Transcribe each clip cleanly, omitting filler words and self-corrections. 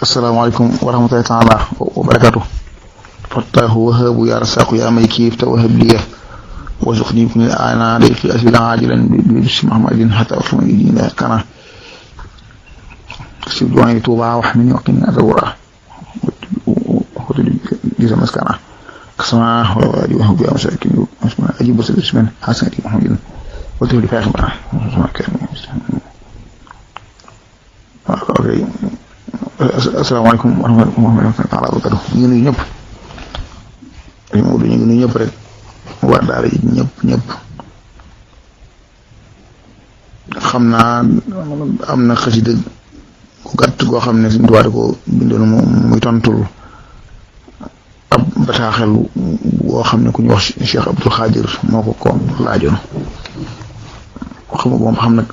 السلام عليكم ورحمة الله تعالى وبركاته. فتاه وهاب يا رزاق يا ميكيف توهب لي وارزقني من الآن في أسئلة عاجلا باسم محمد حتى أصل من دين كان سيد دعاني توبا وحمني وقني أزورا وخذ لي مسكنا كسماه ووالي وهو بها مساكين أجيب وسط اسمه حسن محمد وتقول لي فاهم اوكي. Asalaamaaleykum wa rahmatullahi taala wa barakatuh. ñu ngi ñëpp ñu ngi ñëpp rek waa daara yi ñëpp xam naa am na xasida ku gàtt goo xam ne suñu tubaab ko bindoon muy tontul ab bataaxel boo xam ne ku ñu wax Cheikh Abdul Xaadir moo ko laajoon. xam nga moom xam nag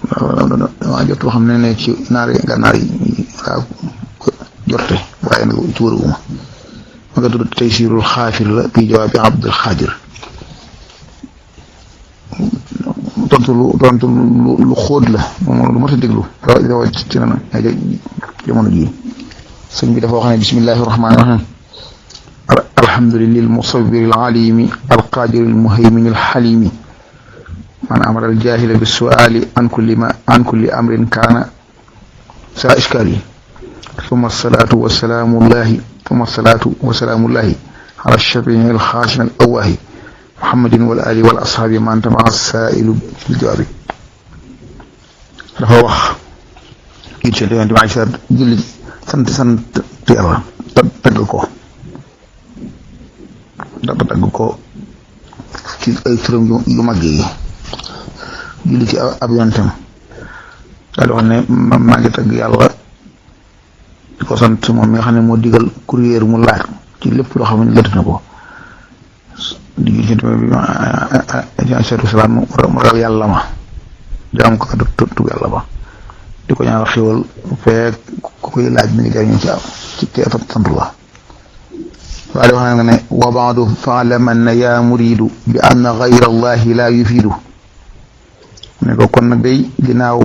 dama jot boo xam ne ci naari gànnaar yi jorte waaye nag ci wëruma ma nga tudd Taysirul Xaafir la bi jawaabi Abdul Xaadir tontu lu xóot la moom lu mat a déglu rawa ci na jamono ji sëñ bi dafa wax ne bismillahi rahmaani rahim alhamdulillahi almusawwir alalimi alqadir almuhaymin alhalimi man amara aljahila bisuali an kulli amrin kana sa iskali ثم الصلاة والسلام الله على الشفيع الخاشن الأواهي محمد والآل والأصحاب من تبع السائل بالجواب. dafa wax kii ci Yonent bi Aysa julli sant Yàlla tagg ko ci ay turam yu mag yi julli ci ab yonentam daal di wax ne maa ngi tagg Yàlla di ko sant moom mi nga xam ne moo digal courrier mu laaj ci lépp loo xam ne lëtt na ko di ci alayhi salaam mu ragal yàlla ma jaam ko tub yàlla ba di ko ñaanal xéwal fekk ku koy laaj mi ngi jariñu ci sant la waaye di wax na nga ne wa baadu fa'lam anna ya muridu bi anna ghayra allahi la yufidu ne ko kon nag day ginnaaw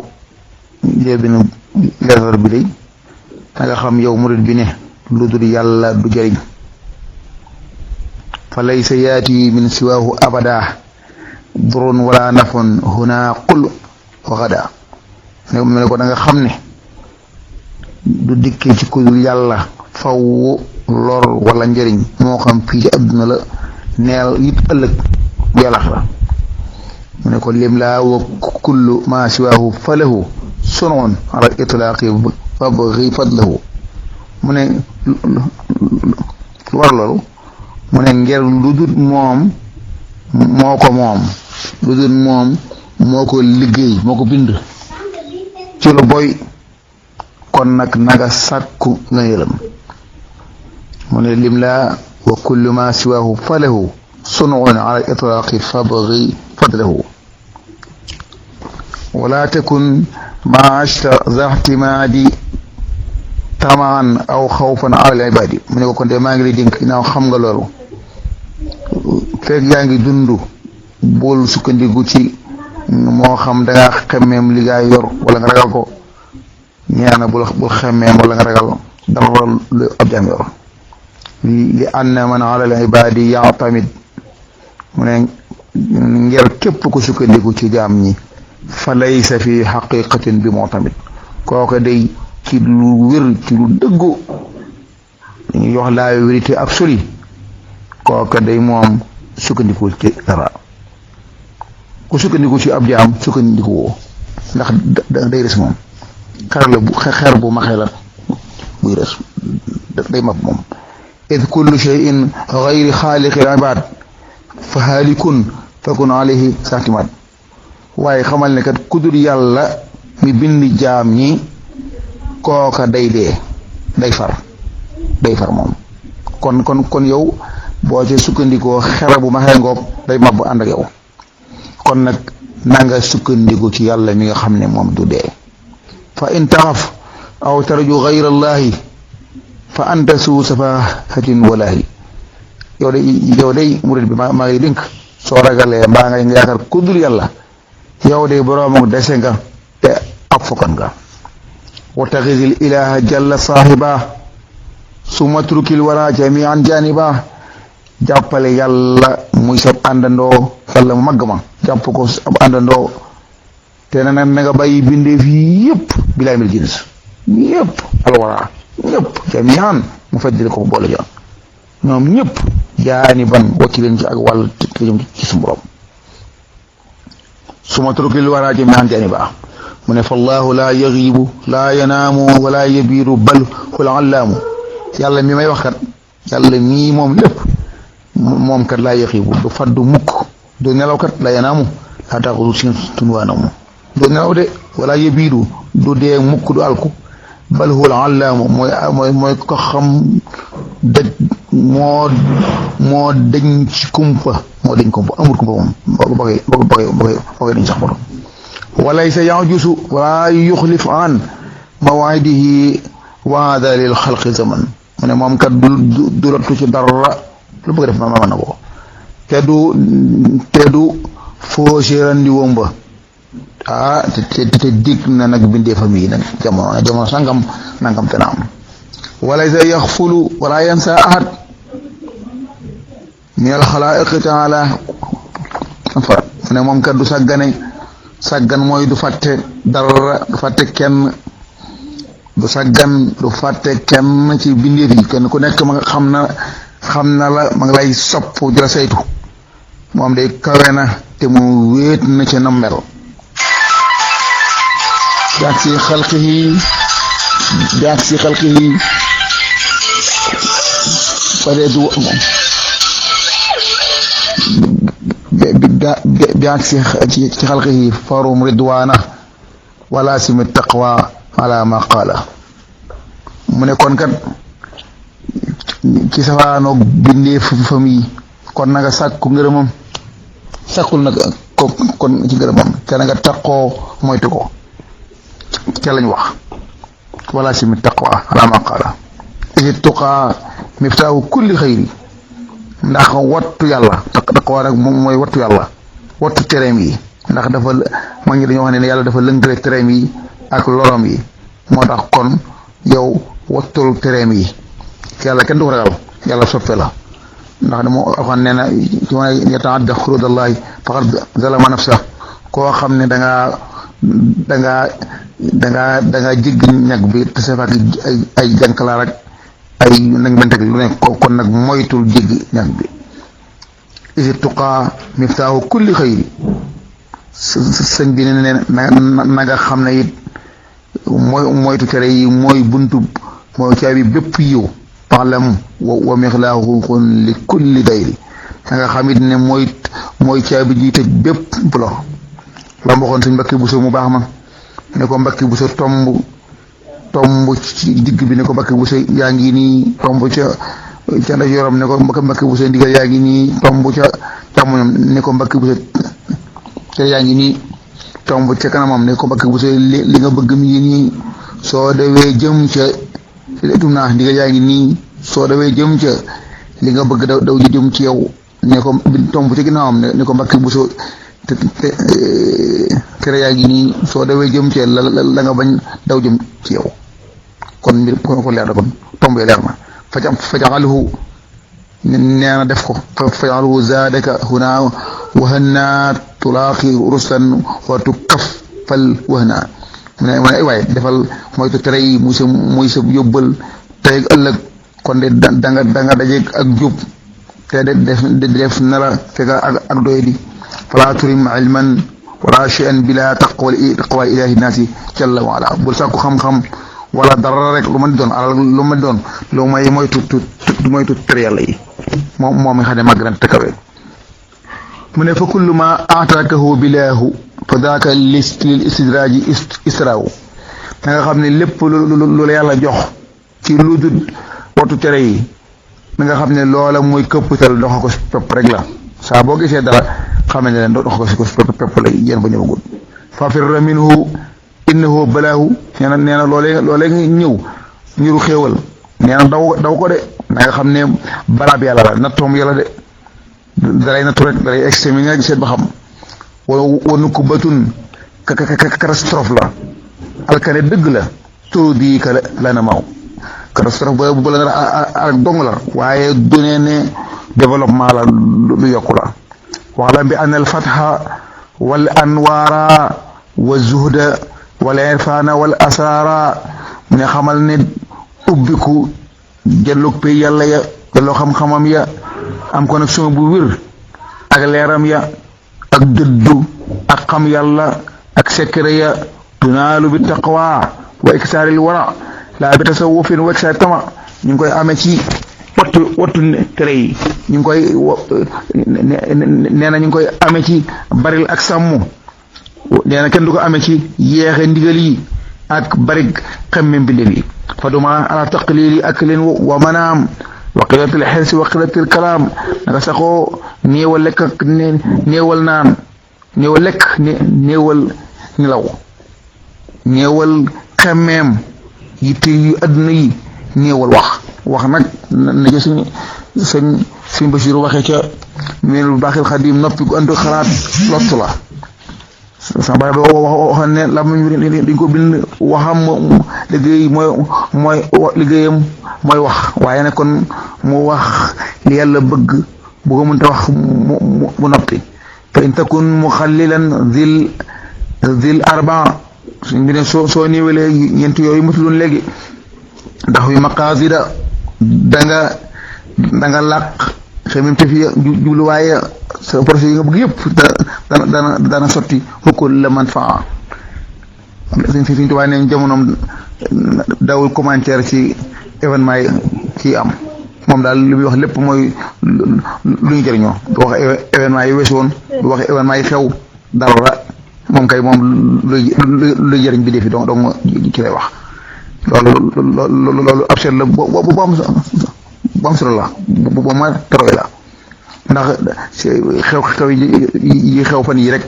jéebinu leetar bi day nga xam yow murid bi ne lu dul yàlla du jëriñ fa laysa yaati min siwaahu abada durun wala nafun huna qul wa gada ne ko da nga xam ne du dikkee ci ku dul yàlla faw lor wala njëriñ moo xam fii ci adduna la neel it ëllëg bu yàlla la mu ne ko lim laa wa kullu ma siwaahu falahu sunun ala itlaaqi fabghi fadlahu mu ne lu war loolu mu ne ngir lu dul moom moo ko moom lu dul moom moo ko liggéey moo ko bind ci lu boy kon nag naga sàkku nga yëlam mu ne lim laa wa kullu ma siwahu falahu sun'un ala itlaqi fabghi fadlahu wala takun ma ashta za ihtimadi tamaan aw xawfan ala ibadi mu ne ko kon de maa ngi lay dénk ginnaaw xam nga loolu fekk yaa ngi dund bool sukkandiku ci moo xam dangaa xemmeem li gaa yor wala nga ragal ko ñaana bul xemmeem wala nga ragal dara lu ab jaam yor li anna man ala al ibadi ya'tamid mu ne ngir képp ku sukkandiku ci jaam ñi fa laysa fi haqiqatin bi mu'tamid kooku day ci lu wér ci lu dëggu dañuy wax la vérité absolue kooka day moom sukkandiku ci dara ku sukkandiku ci ab jaam sukkandiku woo ndax day res moom xeer bu maxee la buy res day mab moom id kullu shay'in ghayri xaaliqi al-ibaad fa haalikun fakun alayhi sa'timaad waaye xamal ne kat ku dul yàlla mi bind jaam ñi kooka day dee day far moom kon yow boo ci sukkandikoo xere bu maxee ngoob day mab ànd ak yow kon nag nanga sukkandiku ci yàlla mi nga xam ne moom du dee fa in taxaf aw tarju gayra allahi fa anta suu safahatin walaahi yow day murid bi maa ngi dénk soo ragalee mbaa nga yaakaar ku dul yàlla yow day boroomu dese nga te ab fokkan nga wa taxidil ilaha jalla saahiba suma trukil wara jami'an janiba jàppale yàlla muy sab àndandoo yàlla mu màgg ma jàpp ko ab àndandoo te na nga bàyyi bindeef yi yëpp bilaay mil jins ñëpp alwara ñëpp jami'an mu feddil ko boole ja ñoom ñëpp jaaniban wacci leen ci ak wàll te jëm ci su borom suma trukil wara jami'an janiba mu ne fallahu la yaxiibu la yanaamu wala yabiiru bal hul allaamu yàlla mi may wax kat yàlla mii moom lépp moom kat laa yaxiibu du faddu mukk du nelaw kat la yanaamu laa taxudu sinatun wa nawm du nelaw de wala yabiiru du dee mukk du alku bal hul allaamu mooy ko xam daj moo dañ ci kumpa amul kumpa moom boo dañ sax borom walaysa yajusu wala yuxlif an mawaidihi waada lil xalqi zaman mu ne moom kat du rottu ci dara lu bëgg def ma na ko te du faussé randi womba te dig na nag bindee famille nag jamono sangam nangam te naam walaysa yaxfulu wala yansa ahad min al xalaiqi taala mu ne moom kat du sàggan mooy du fàtte dara du fàtte kenn du sàggan du fàtte kenn ci bindeef yi kenn ku nekk ma nga xam na la ma nga lay sopp di la saytu moom day kawe na te mu wéet na ca nam mel jaag si xalqihi pare du biak ci xalqihi farum ridwana wala simi taqwa ala ma qaala mu ne kon kat ci safaanoog bindee fami kon na nga sàkku ngërëmam sàkkul nag ko kon ci ngërëmam te na nga taqoo moytu ko ca lañ wax wala simi taqwa ala ma qaala isi tuqaa miftaahu kulli xayri ndax wattu yàlla taqwa nag moom mooy wattu yàlla wattu tereem yi ndax dafa ma ngi dañoo wax ne yàlla dafa lënkale tereem yi ak lorom yi moo tax kon yow wattul tereem yi yàlla kenn du ko ragal yàlla soppe la ndax dama waxoon nee na ci ma yataadda xurudallahi faqad zalama nafsa koo xam ne danga jégg ñag bi te sa fak ay jànkalaar ak ay nag menteg lu ne kon nag moytul jégg ñag bi isi tuqaa miftaahu kulli xayri sëñ bi ne na nga xam ne it moytu tere yi mooy buntu mooy caabi bépp yiw paxlam wa mixlaahu li kulli dayri na nga xam it ne mooy caabi ji tëj bépp lor la mboxoon sëñ Mbàkke Buso mu baax ma ne ko Mbàkke Buso tomb ci digg bi ne ko Mbàkke Buso yaa ngi nii tomb ca ndeyjooram ne ko Mbàkke Buso ndigal yaa ngi nii tomb ca càmmoñam ne ko Mbàkke Buso te yaa ngi nii tomb ca kanamam ne ko Mbàkke Buso li nga bëgg mi ngi nii soo dewee jëm ca tum naa ndigal yaa ngi nii soo dewee jëm ca li nga bëgg daw ji jëm ci yow ne ko tomb ca ginnaawam ne ko Mbàkke Buso tere yaa ngi nii soo dewee jëm ca la nga bañ daw jëm ci yow kon mbir ko leer na kon tomb leer na fajaxalhu nee na def ko fajaxalhu zaadaka huna wahanna tulaaqi ruslan wa tukaffal wahna mu ne ay waay defal moytu tere yi muy sa yóbbal tey ëllëg kon de danga dajeeg ak jub te def na la fekk ak doy di fala turim ilman wala shay'an bila taqwa ilahi naasi jalla wa ala bul sàkku xam-xam wala dara rek lu ma doon alal lu ma doon lu may moytu tere yàlla yi moom mi xam ne màgg na te kawe mu ne fa kullu ma aataakahu bilaahu fa daaka lil istidraaji israawu da nga xam ne lépp lu la yàlla jox ci lu dul wattu tere yi da nga xam ne loola muy këppatal doxa ko pepp rek la saa boo gisee dara xamee ne leen doxa ko pepp la yéen ba ñëwagul fa firra minhu innahu balaahu nee na loolee ñëw niru xéewal nee na daw ko de na nga xam ne balaab yàlla la nattoom yàlla de dalay nattu rek dalay extrême nga seet ba xam wanu ko batun catastrophe la alkane dëgg la turu di ka la na maaw catastrophe bu la ak dong la waaye du ne développement la lu yokku la wala bi an al fatha wal anwaara wa zuhda wal irfana wal asrara mu ne xamal ne ubbiku jëllug pay yàlla ya jëlloo xam-xamam ya am connexion bu wér ak leeram ya ak dëddu ak xam yàlla ak secret ya tunaalu bi taqwa wa iksaaril wara laa bi tasawufin wa iksaar tama ñu ngi koy amee ci wattu tere yi ñu ngi koy nee na ñu ngi koy amee ci baril ak sàmm nee na kenn du ko amee ci yeexe ndigal yi ak bari xemme mbindéef yi fa duma ala taqlili aklin wa manaam wa qillatil xirsi wa qillatil kalaam naka saxoo néewal lekk ak néewal naan néewal lekk néewal nelaw néewal xemmeem yitte yu adduna yi néewal wax nag na ca sëñ Basiru waxee ca Minanul Baaxil Xadiim noppi gu andu xalaat lott la sama baay waxoon ne la dañ ko bind waxam liggéey mooy liggéeyam mooy wax waaye nag kon mu wax li yàlla bëgg bu ko mënta wax mu noppi fa in takun muxallilan zil arba suñ bi ne soo néewalee ñeent yooyu mu tuddoon léegi ndax wi maqaasida danga làq xemim te fi jubluwaaye sa projet yi nga bëgg yëpp dana sotti xukkul la man faa Sëñ Tuubaa ne jamonoom dawul commentaire ci événement yi ci am moom daal li muy wax lépp mooy lu ñu jëriñoo du wax événement yi weesu woon du wax événement yi xew dara moom kay moom luy jëriñ bi defi donc ci lay wax loolu ab seet la bu am solo la bu ma toroy la ndax xew yi xew fan yi rek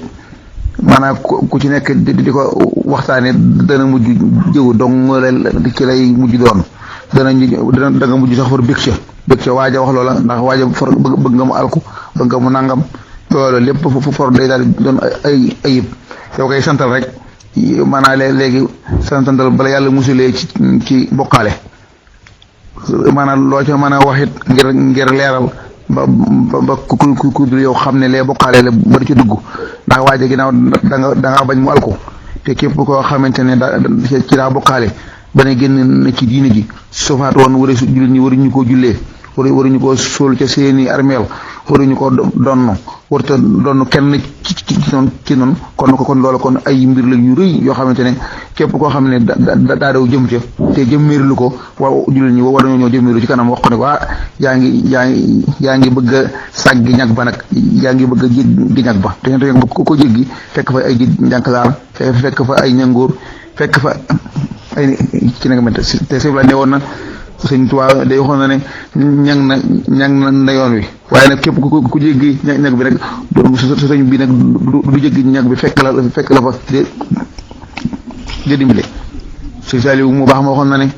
maanaam ku ci nekk di ko waxtaane dana mujj jëw dong ci lay mujj doon da nga mujj sax far bég ca waaja wax loola ndax waaja for bëgg nga mu alku bëgg nga mu nangam loolu lépp for day daal doon ay ayib yow koy santal rek maanaam léegi santal bala yàlla musulee ci bokkaale maanaam loo ca mën a waxit ngir leeral ba ku dul yow xam ne lee bokkaale la ba di ci dugg ndax waaja ginnaaw da nga bañ mu alko te képp koo xamante ne ci daa bokkaale ba ne génn na ci diine ji sofaat woon wara su jullit ñi waruñu koo jullee waruñu koo sóol ca seeni armeel waruñu ko donn warta donn kenn ci noonu kon loolu kon ay mbir la yu rëy yoo xamante ne képp koo xam ne daa daw jëm ca te jëmmeerlu ko waaw jullit ñi war nañoo ñëw jëmmeerlu ci kanam wax ko ne ko yaa ngi bëgg a sàggi ñag ba nag yaa ngi bëgg a jéggi ñag ba te ko jéggi fekk fa ay njànklaar fekk fa ay ñangoor fekk fa ay ci nga xamante te sëñ la ne woon na Sëñ Tuubaa day waxoon na ne ñang na yoon wi waaye nag képp ku jéggi ñag bi rek sëñ bi nag du jéggi ñag bi fekk la fa di dimbale Sëñ Saaliw mu baax ma waxoon na ne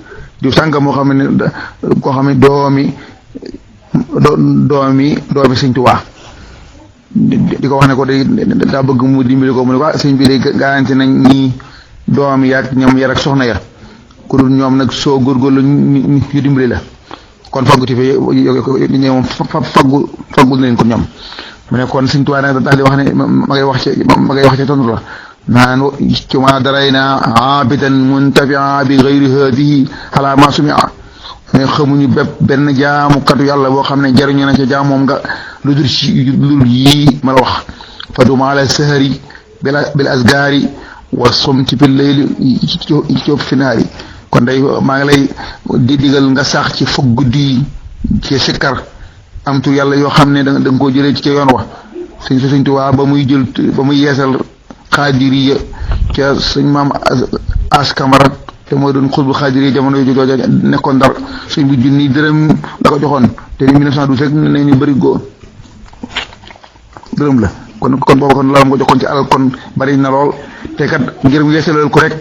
diw sànga moo xam ne koo xam ne doomi Sëñ Tuubaa di ko wax ne ko day daa bëgg mu dimbali ko mu ne ko sëñ bi day garanti nañ ñi doom yaag ñoom yar ak soxna ya ku dul ñoom nag soo góorgóorlu ñu dimbali la kon faggu ti fi ñoom faggul nañ ko ñoom mu ne kon Sëñ Tuubaa nag daal di wax ne ma ngay wax ci tontu la naan ci ma darayna abidan muntafia bi gayri hadihi ala ma sumia mais xamuñu benn jaamukatu yàlla boo xam ne jariñu na ca jaamoom nga lu dul yii ma la wax fa duma ala sahari bil asgaari wa somti bil layli ci fi naari kon day maa ngi lay digal nga sax ci foog guddi ci sikkar am tu yàlla yoo xam ne da nga koo jëlee ci ca yoon wa Sëñ Tuubaa ba muy yeesal xaadiriya ca sëñ maam as Kamara te mooy doon xutbu xaadiriya jamono yu jooja nekkoon Ndar sëñ bi junni dërëm la ko joxoon te 1912 rek ne ñu bëri góor dërëm la kon booba kon la ko joxoon ci alal kon bari na lool te kat ngir yeesalal ko rek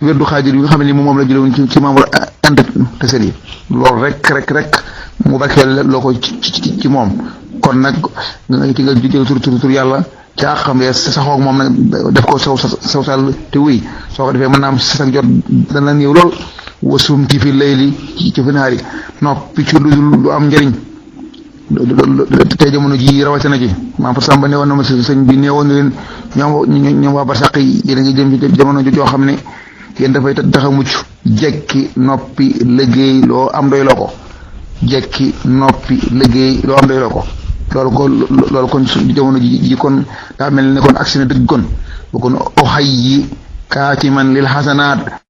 wérdu xaadir yi nga xam ne ni moom la jëlewoon ci membre inde te seri loolu rek mu barkeel loo ko ci moom kon nag ci nga jël tur yàlla ca xam ne saxoog moom nag def ko saw sal te wuy soo ko defee mën naa am sa jot dana néew lool wasumti fi layli ci fi naari noppi ci lu am njëriñ tey jamono ji rawatina ji maam Fatou Samba ne woon na ma sëñ bi ne woon na leen ñoom waa barsàq yi yéen a ngi jëm ci jamono joo xam ne yéen dafay tax a mucc jekki noppi liggéey loo am doy loo ko jekki noppi liggéey loo am doy loo ko loolu kon jamono ji kon daa mel ne kon agsi na dëgg kon bu kon oxay yi kaatiman lil xasanaat